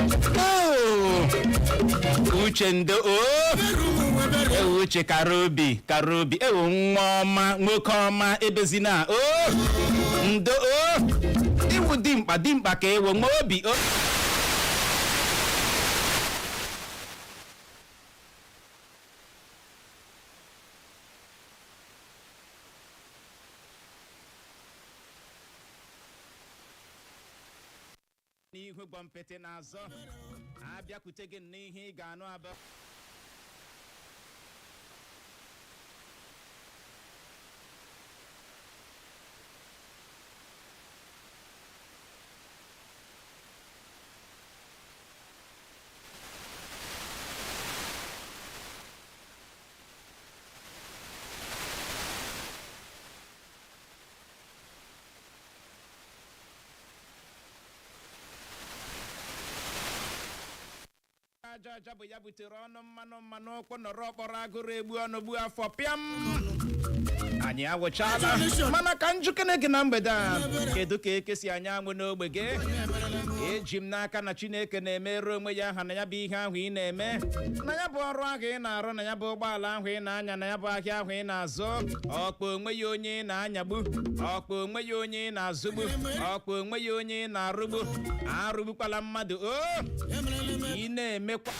Oh! Uche, ndo o. Ewu, Uche kara obi, kara obi. Ewu, nwa ọma, nwoke ọma, ebezina o. Ndo o, iwu dimkpa, dimkpa ka ewu nwa obi o. N'ihu gbọmpịtị n'azụ abịakwute gị n'ihe ị ga-anụ abụ. Aja aja bụ ya butere ọnụ mmanụ mmanụ, ụkwụ nọrọ ọkpọrọ agụrụ egbu ọnụ gbuo afọ pịam. Anyị awụchala, mana ka njukene gị na mgbede a, kedu ka eke si anya anwụ n'ogbe gị? Eji m n'aka na Chineke na-emere onwe ya aha na ya bụ ihe ahụ ị na-eme, na ya bụ ọrụ ahụ ị na-arụ, na ya bụ ụgbọala ahụ ị na-anya, na ya bụ ahịa ahụ ị na-azụ. Ọkpa onwe ya onye ị na-anyagbu, ọkpa onwe ya onye ị na-azụgbu, ọkpa onwe ya onye ị na-arụgbu. Arụgbukwala mmadụ o. Ị na-emekwa.